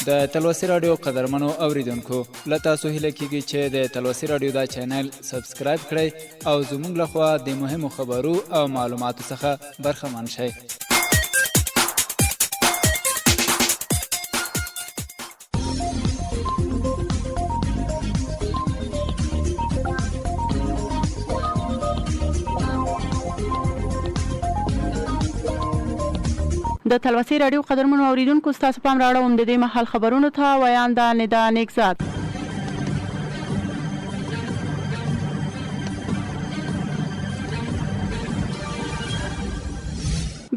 د تلوسې راډیو قدرمنو اوریدونکو له تاسو هیله کیږي چې د تلوسې راډیو دا چینل سبسکرایب کړئ او زموږ لخوا د مهمو خبرو او معلوماتو څخه برخمن شئ. د تلوسې راډیو قدرمنو اوریدونکو، ستاسو پام راړوم د دې مهال خبرونو ته. ویانده ندا نیکزاد.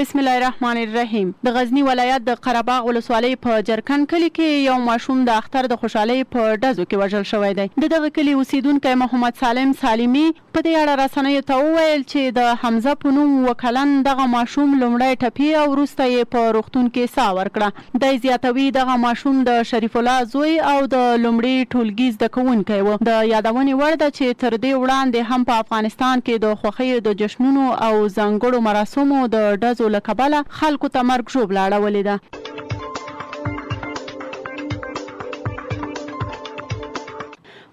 بسم الله الرحمن الرحیم. د غزني ولایت د قره باغ ولسوالۍ په جرکن کلي کې یو ماشوم د اختر د خوشحالۍ په ډزو کې وژل شوی دی. د دغه کلي اوسېدونکی محمد سالم سالمي په دې اړه رسنیو ته وویل چې د حمزه په نوم اووه کلن دغه ماشوم لومړی ټپي او وروسته یې په روغتون کې ساه ورکړه. دی زیاتوي، دغه ماشوم د شریف الله زوی او د لومړي ټولګي زده کوونکی و. د یادونې وړ ده چې تر دې وړاندې هم په افغانستان کې د خوښیو د جشنونو او ځانګړو مراسمو د ډزو له کبله خلکو ته مرګ ژوبله اړولې ده.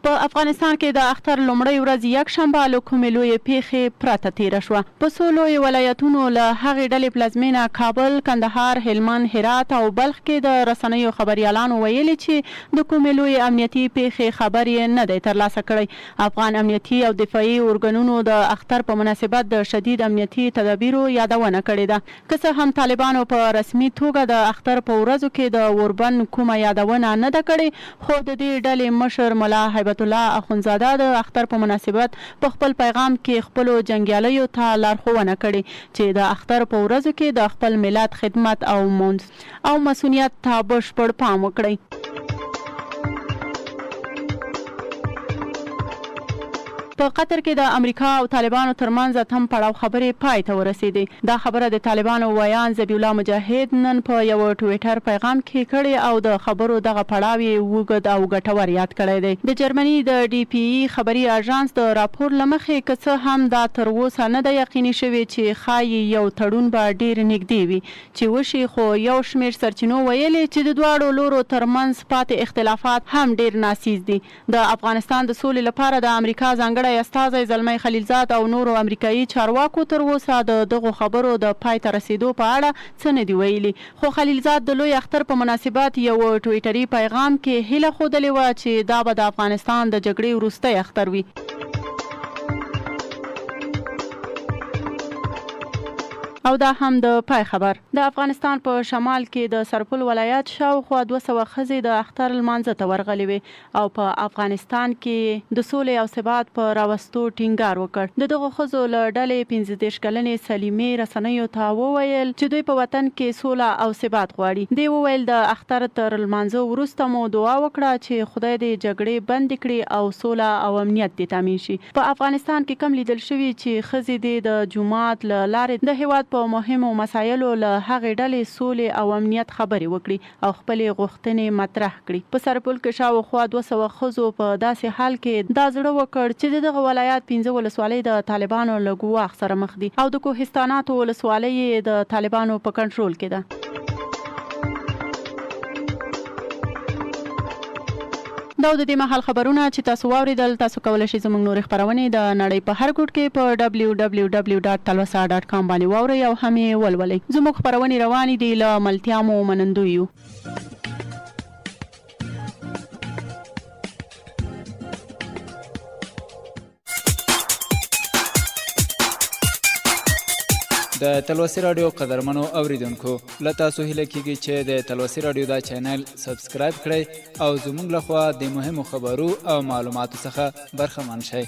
په افغانستان کې د اختر لومړۍ ورځ یکشنبه له کومې لویې پېښې پرته تېره شوه. په څو لویو ولایتونو له هغې ډلې پلازمېنه کابل، کندهار، هلمند، هرات او بلخ کې د رسنیو خبریالانو ویلي چې د کومې لویې امنیتي پېښې خبر یې نه دی ترلاسه کړی. افغان امنیتي او دفاعي ارګنونو د اختر په مناسبت د شدید امنیتي تدابیرو یادونه کړې ده. که څه هم طالبانو په رسمي توګه د اختر په ورځو کې د اوربند کومه یادونه نه ده کړې، خو د دې ډلې مشر ملا هیبت الله اخندزاده د اختر په مناسبت په خپل پیغام کې خپلو جنګیالیو ته لارښوونه کړې چې د اختر په ورځو کې د خپل ملت خدمت او مصونیت ته بشپړ پام وکړئ. په قطر کې د امریکا او طالبانو ترمنځ اتم پړاو خبرې پای ته ورسېدې. دا خبره د طالبانو ویاند ذبیح الله مجاهد نن په یوه ټویټر پیغام کې کړې او د خبرو دغه پړاو یې اوږد او ګټور یاد کړی دی. د جرمني د ډي پي ای خبري اژانس د راپور له مخې، که څه هم دا تر اوسه نه ده یقیني شوې چې ښايي یو تړون به ډېر نږدې وي چې وشي، خو یو شمېر سرچینو ویلي چې د دواړو لورو تر منځ پاتې اختلافات هم ډېر ناڅیز دي. د افغانستان د سولې لپاره د امریکا ځانګړی استازی زلمی خلیلزاد او نورو امریکايي چارواکو تر اوسه د دغو خبرو د پای ته رسېدو په اړه څه نه دي ویلي، خو خلیلزاد د لوی اختر په مناسبت یو ټویټري پیغام کې هیله ښودلې وه چې دا به د افغانستان د جګړې وروستی اختر وي. او دا هم د پای خبر. د افغانستان په شمال کې د سرپل ولایت شاوخوا 200 ښځې د اختر لمانځه ته ورغلې وې. او په افغانستان کې یې د سولې او ثبات په راوستو ټینګار وکړ. د دغو ښځو له ډلې 35 کلنې سلیمې رسنیو ته وویل چې دوی په وطن کې سوله او ثبات غواړي. دې وویل، د اختر تر لمانځه وروسته مو دعا وکړه چې خدای دې جګړې بندې کړي او سوله او امنیت دې تامین شي. په افغانستان کې کم لیدل شوي چې ښځې دې د جومات له لارې د هېواد په مهمو مسایلو له هغې ډلې سولې او امنیت خبرې وکړي. او خپلې غوښتنې مطرح کړي. په سرپل کې شاوخوا 200 ښځو په داسې حال کې دا زړه وکړ چې د دغه ولایت پنځه ولسوالۍ د طالبانو له ګواښ سره مخ دي او د کوهستاناتو ولسوالۍ یې د طالبانو په کنټرول کې ده. دا و د دې مهال خبرونه چې تاسو واورېدل. تاسو کولی شئ زموږ نورې خپرونې د نړۍ په هر ګوټ کې په www.talwasa.com باندې واورئ او هم یې ولولئ. زموږ خپرونې روانې دي، له ملتیا مو منندوی یو. د تلوسې راډیو قدرمنو اوریدونکو له تاسو هیله کیږي چې د تلوسې راډیو دا چینل سبسکرایب کړئ او زموږ لخوا د مهمو خبرو او معلوماتو څخه برخمن شئ.